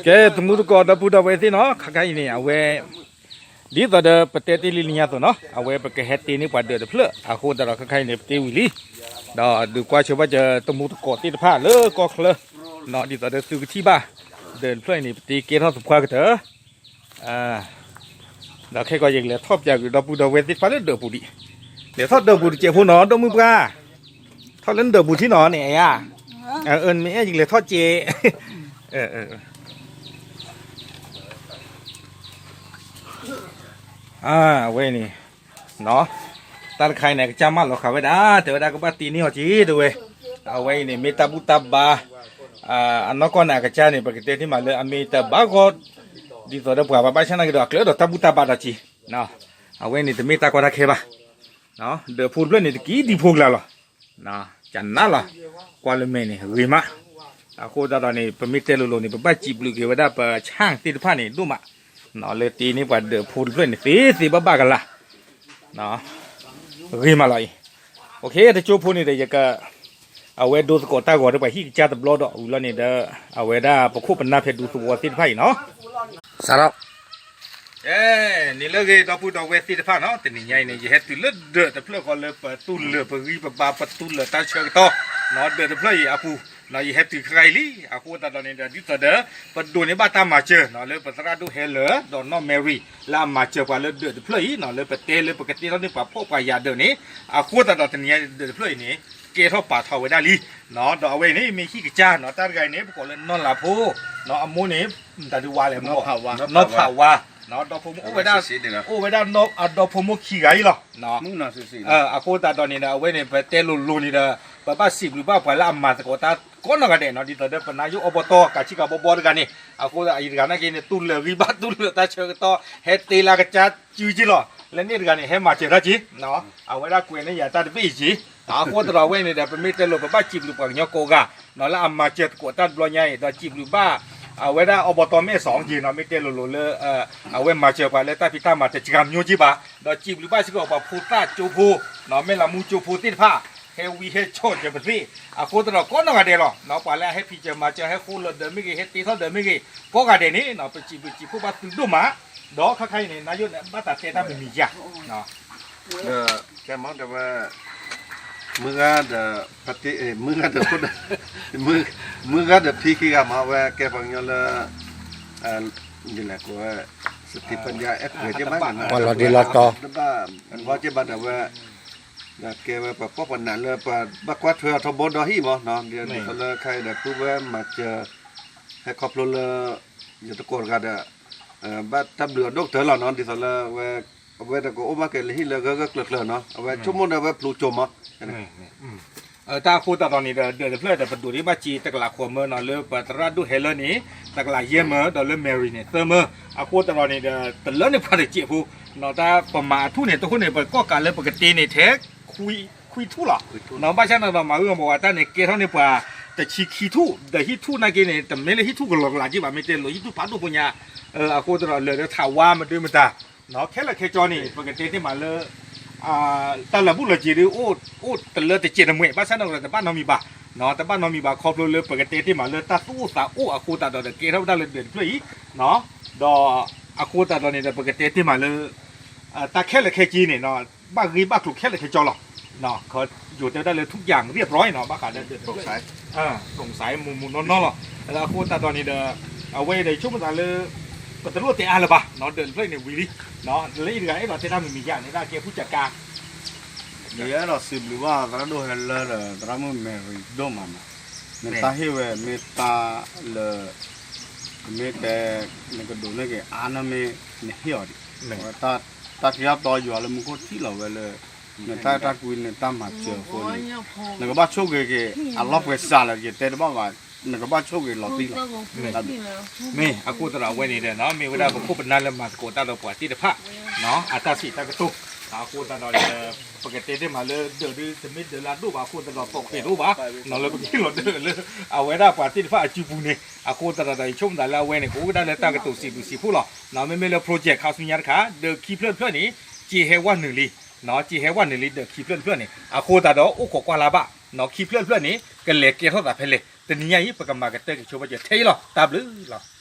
ကဲ သမူသကိးဒီပုၢ်ဒီဝဲၢ်သ့ၣ်နီၤ ခါခါအံၤန့ၣ် အဝဲ ဒ်သိးဒီးပတဲတ့ၢ်လံလၢညါအသိးနီၤ အဝဲပကဟဲတ့န့ၢ်ပှၤဒၢးတဖျၢၣ် အဃိသတးဒီးခါခါအံၤန့ၣ် ပတ့ဝံၤလံ ဒီးဒုးကွၢ်ဆၢဘၣ်စၢၤသမူသကိးသ့ၣ်တဖၣ်လၢကီၢ်ချၢ ဒ်သိးဒီးသုကထံၣ်ဘၣ် ဒၢးတဖျၢၣ်အံၤန့ၣ် ပတ့ကဲထီၣ်သပှၢ်ကတၢၢ် ဒီးခဲကီးယကလဲၤထီၣ်ပျးကွံာ်ဒီပုၢ်ဒီဝဲၢ်သ့ၣ်တဖၣ်လၢဒၢးပူၤဒံး လဲၤထီၣ်ဒၢးပူၤတစဲးဖိနီၤ ဒိၣ်မုၢ်ပှၢ် ထီၣ်လၢနဒၢးပူၤထံနီၤန့ၣ် အယါ နမ့ၢ်အဲၣ်ယကလဲၤထီၣ်စဲး အဝဲန့ၣ် တၢ်တခါအံၤန့ၣ် အကစၢ်မၢလီၤဃာ်ဝဲဒၣ် တဲဝဲဒၣ်ကဘၣ်တ့န့ၢ်အီၤက့ၤတဲဝဲ အဝဲအံၤန့ၣ် မ့ၢ်တၢ်ဘူၣ်တၢ်ဘါ အနီၢ်ကီၢ်န့ၣ် အကစၢ်န့ၣ် ပကတဲတ့ၢ်မးလၢအမ့ၢ်တဘၣ်ဂီၢ် ဒ်သိးဒီးပှၤဘၣ်ဘၣ်ဆၣ်နာ်က့ဒီး အကျၢၤဒီးတၢ်ဘူၣ်တၢ်ဘါဒီးက့ၤ အဝဲန့ၣ်တမ့ၢ်တၢ်ကီတၢ်ခဲဘၣ် ဒၢးဖိတဖျၢၣ်န့ၣ် တကံဒံဖိကလါလီၤ ကနၣ်လီၤ ကွၢ်လၢမဲာ်န့ၣ် ဂ့ၤမး အဃိသတးဒီးန့ၣ် ပမ့ၢ်တဲလိၤလိၤန့ၣ် ပဘၣ်စံးဘျုးက့ၤဝဲဒၣ်ပဆၣ်သ့ၣ်တဖၣ်န့ၣ် ဒိၣ်မး လၢတ့န့ၢ်ပှၤဒၢးဖိတဖျၢၣ်န့ၣ် သ့သ့ဘၣ်ဘၣ်ကလါ ဂ့ၤမးလီၤအံၤ တကၠိဖိန့ၣ်ဒီးယက အဝဲဒိသကိးတၢ်ဂီၤဒီးပှၤဟံၣ်ကစၢ်တဘျီဒီးဝံၤလီၤန့ၣ်ဒီး အဝဲဒၣ်ပခိၣ်ပနၢ်ဖဲဒူသဝီသ့ၣ်တဖၣ်အံၤနီၤ စးထီၣ် န့ၣ်လၢဂ့ၤဒီပုၢ်ဒီဝဲၢ်သ့ၣ်တဖၣ်နီၤ တနံၤညါအံၤန့ၣ် ယဟဲတုၤလၢဒၢးတဖျၢၣ်ဃီလၢပတူၢ်လၢာ်ပဂံၢ်ပဘါပတူၢ်လၢာ်တၢ်ဆၢကတီၢ် ဒၢးတဖျၢၣ်အံၤအပူၤ ယဟဲတုၤခဲအံၤလံ အဃိသတးဒီးန့ၣ်ဒီး ဒ်သိးဒီး ပဒိးန့ၢ်ဘၣ်တၢ်မၤစၢၤနီၤ လၢပသရၣ်ဒိၣ်ဟဲလၢာ် ဒီးနီၢ် Mary လၢအမၤစၢၤပှၤလၢဒၢးတဖျၢၣ်အံၤနီၤ လၢပတဲလၢပကတ့ထီၣ်န့ၢ်ပှၤဖှီၣ်ပှၤယာ်ဒၢးန့ၣ် အဃိသတးဒီးတနံၤညါဒၢးတဖျၢၣ်အံၤန့ၣ် ကဲထီၣ်ပာ်ထီၣ်ဝဲဒၣ်လံ ဒီးအဝဲအံၤန့ၣ် မ့ၢ်ဟံၣ်ကစၢ်နီၤ တၢ်တဂၤအံၤန့ၣ် ပကိးလၢနီၢ်လၤဖိ အမိၢ်န့ၣ် တၢ်ဒုးဝါလဲၣ် နီၢ်ဖးဝါ နီၢ်ဖးဝါ ဒီးဖိမုၣ်အိၣ်ဝဲဒၣ် အိၣ်ဝဲဒၣ်အဒီဖိမိၢ်ခံဂၤအံၤလီၤ အဃိသတးဒီးန့ၣ်ဒီး အဝဲန့ၣ် ပတဲလိၤလိၤန့ၣ်ဒီး ပဘၣ်စံးဘျုးဘၣ်ပှၤလၢအမၤသကိးတၢ်ကိးနီၢ်ဂၤဒဲးနီၤ ဒ်သိးဒီးပနါယိၣ်အီဘီတီၢ် ကးဆံကးဘီဘီတဂၤန့ၣ် အဃိသတးအံၤတဂၤနာ်က့န့ၣ် တူၢ်လၢာ်ဂံၢ်ဘါတူၢ်လၢာ်တၢ်ဆၢကတီၢ် ဟဲတ့လၢကစၢ်စုက့လီၤ လၢန့ၣ်တဂၤန့ၣ် ဟဲမၤစၢၤတၢ်က့ အဝဲဒၣ်ကွဲးန့ၢ်ယၤတၢ်တဘ့ၣ်အံၤက့ အဃိသတးဒီးအဝဲန့ၣ်ဒီး ပမ့ၢ်တဲလိၤ ပဘၣ်စံးဘျုးပှၤကညီကိးဂၤနီၤ လၢအမၤစၢၤသကိးတၢ်တဘျီညါအံၤ ဒီးစံးဘျုးဘၣ် အဝဲဒၣ်အီဘီတီၢ်မဲၢ်စီၤက့နီၤ မ့ၢ်တဲလိၤလိၤလၢ အဝဲမၤစၢၤပှၤလၢတၢ်ဖံးတၢ်မၤတစှၤကမျိက့ဘၣ် ဒီးစံးဘျုးဘၣ်စ့ၢ်ကီးပှၤဖိသၣ်ကၠိဖိ နီၤ မဲၢ်လးမူကၠိဖိသ့ၣ်တဖၣ် ဟဲဝံဟဲဆီၣ်စၢၤပသ့ၣ် အဃိသတးဒီးကိးနီၢ်ဂၤဒဲးလီၤ ပှၤလၢအဟဲဖံးစၢၤမၤစၢၤ ဟဲဃိလီၤဒၢးမ့ၢ်ဂ့ၤ ဟဲတ့ထီၣ်ဒၢးမ့ၢ်ဂ့ၤ ကိးဂၤဒဲးန့ၣ် ပစံးဘျုးစံးဖှိၣ်ဘၣ်သုဒိၣ်မး ဒီးခါခါအံၤန့ၣ် နါယိၣ်န့ၣ် ဘၣ်တၢ်တဲတၢ်မံၤမံၤယါ ဒီး ကဲမ့ၢ်တဲဝဲ မုၢ်ဂၤဒီး ပတ့ မုၢ်ဂၤဒီးဖိဒီး မုၢ်ဂၤဒီးဖံခံဂၤမ့ၢ်ဝဲကဲပှၤကညီလၢ ယလဲၤကိးဝဲ စတံပညါအဲၣ်ပှဲၤက့ဘၣ် ပှၤလီၤဒ့လီၤတီၤ တဘၣ်ဘီက့ဘၣ်ဒီးဝဲ ဒီးကဲဝဲပှၤဖှီၣ်ပှၤနးလၢပှၤဘၣ်ကွၢ်ထွဲအီၤထီဘိဒီဟံၣ်မ့ၢ်နီၤ ဒ်သိးလၢခဲအံၤဒီး ပုၢ်ဝဲၢ်မၤစၢၤ ဟဲခီဖျိလၢ ယတကိးတဂၤဒီး ဘၣ်တၢ်ဘျုးအဒိၣ်ကတၢၢ်လီၤနီၤ ဒ်သိးလၢ အဝဲဒီးကအိၣ်ဘၣ်က့ၤလၢဟံၣ်လၢဂၢၢ်ဂၢၢ်ကျၢၤကျၢၤနီၤ အဝဲဆိကမိၣ်ဒီးဝဲဖျိကၠိမး တၢ်အဃိသတးဒီးန့ၣ်ဒီး ဒၢးတဖျၢၣ်ဒီး ပဒိးန့ၢ်ဘၣ်စ့တကလးဃိးမၢနီၤ လၢပသရၣ်ဒိၣ်ဟဲလၢန့ၣ် တကလးယဲၢ်မၢ ဒီးလၢ Mary န့ၣ် သၢမၢ အဃိသတးဒီးန့ၣ်ဒီး တလၢန့ၢ်ပှၤတစဲးဖိနီၤ တၢ်ပမၤအထူၣ်န့ၣ် တဃိန့ၣ် ပကီၢ်ကးလၢပကတ့န့ၣ် ထဲ ခွံထူၣ်လီၤ နီၤ ဘၣ်ဆၣ်န့ၣ်ဒီး မၤအုၣ်မၤဝးတၢ်န့ၣ် ကဲထီၣ်န့ၢ်ပှၤတဆံခံထူၣ် ဒီးဟံၣ်ထူၣ်နာ်က့န့ၣ် တမ့ၢ်လၢဟံၣ်ထူၣ်ကလီၤကလးက့ဘၣ် မ့ၢ်တဲလိၤ ဟံၣ်ထူၣ်ဖးဒိၣ်ဖိညါ အဃိသတးဒီး လၢာ်ဒီးထးဝါမဒုမတၤ ခဲလၢာ်ခဲဆ့န့ၣ် ပကတဲတ့ၢ်မးလၢ တၢ်လၢာ်ဘူၣ်လၢာ်စ့ၤဒ် အိၣ်တလၢတစဲးတမှဲၤ ဘၣ်ဆၣ်န့ၣ်ဒီး တဘၣ်နီတမံၤဘၣ် တဘၣ်နီတမံၤဘၣ် ခီဖျိလၢပကတဲတ့ၢ်မးလၢတၢ်သူၣ်အိၣ်သးအိၣ်အဃိသတးဒီး ကဲထီၣ်ဝဲဒၣ်လၢဒၢးတဖျၢၣ်အံၤ ဒီးအဃိသတးဒီးန့ၣ်ဒီး ပကတဲတ့ၢ်မးလၢ တၢ်ခဲလၢာ်ခဲဆ့န့ၣ် ဘၣ်ဂ့ၢ်ဘၣ်ကျိၤခဲလၢာ်ခဲဆ့လီၤ ယိၤတဲဝဲဒၣ်လၢ ทุกอย่างเรียบร้อย နီၤ ဘၣ်ဃးဒီးဒၢးတဖျၢၣ် โปร่งใส မူးမူးနီၢ်နီၢ်လီၤ အဃိသတးဒီးန့ၣ်ဒီး အဝဲအံၤဒီးဆိကမိၣ်သးလၢ ပတလိၣ်တဲအါလၢၤဘၣ် ဒၢးတဖျၢၣ်အံၤန့ၣ်ဝံၤလံ လၢအံၤတဂၤအဲၣ်ဒိးတဲတၢ်မံၤမံၤယါန့ၣ် ဒၣ်ကဲဖူၣ်စကါ ယအဲၣ်ဒိးစံးဘျုးဘၣ် သရၣ်ဒိၣ်ဟဲလၢဒီး သရၣ်မုၣ် Mary ဒိၣ်မးနီၤ နတၢ်ဟ့ၣ်ဝဲ မ့ၢ်တၢ်လၢ မ့ၢ်တဲ နကဒိးန့ၢ်က့ၤအါန့ၢ်မ့ၢ် နဟ့ၣ်အီၤဒံး တၢ်ထံၣ်တၢ်တီယွၤလၢမူခိၣ်ထံၣ်လီၤဝဲလၢ နတၢ်အဲၣ်တၢ်ကွံ နတၢ်မၤစၢၤအဃိန့ၣ် နကဘၣ်ဆိၣ်ဂ့ၤက့ၤ အလီၢ်ပှဲၤစးလၢယတဲတဘၣ်ဘၣ် နကဘၣ်ဆိၣ်ဂ့ၤလီၤတံၢ်လီၤ မ့ၢ်အဃိသတးဒီးအဝဲန့ၣ်ဒီး မ့ၢ်ဝဲဒၣ်ပခိၣ်ပနၢ်လၢမၤသကိးတၢ်ဒီးပှၤသ့ၣ်တဖၣ် အတၢ်စံးတၢ်ကတိၤ အဃိသတးဒီးန့ၣ်ဒီး ပကတဲတ့ၢ်မးလၢဒၢးဒ် တမ့ၢ်ဒၢးလၢအဒိၣ်ဘၣ်အဃိသတးဒီး သိးဃ့းတအိၣ်ဘၣ် လၢပကဟ့ၣ်လီၤဒၢးလၢ အဝဲဒၣ်ပှၤသ့ၣ်တဖၣ်အစုပူၤန့ၣ် အဃိသတးဒီး ယဆိကမိၣ်သးလၢအဝဲန့ၣ် ကအိၣ်ဝဲဒၣ်လၢတၢ်ကတိၤစံးဘျုးစံးဖှိၣ်လီၤ မ့မ့ၢ်လၢ project ခါဆူညါတခါ ဒၢးခံဖျၢၣ်တဖျၢၣ်န့ၣ် စ့ဟဲဝဲနုာ်လံ စ့ဟဲဝဲနုာ်လံ ဒၢးခံဖျၢၣ်တဖျၢၣ်န့ၣ် အဃိသတးဒီး အိၣ်ခိးကွၢ်လၢ်ဘၣ် ခံဖျၢၣ်တဖျၢၣ်န့ၣ် ကလဲၤကဲထီၣ်သးဖဲလဲၣ် တနံၤညါအံၤ ပကမၤကတၢၢ်က့ၤဆိဘၣ်စၢၤထဲအံၤလီၤ တၢ်ဘျုးလီၤ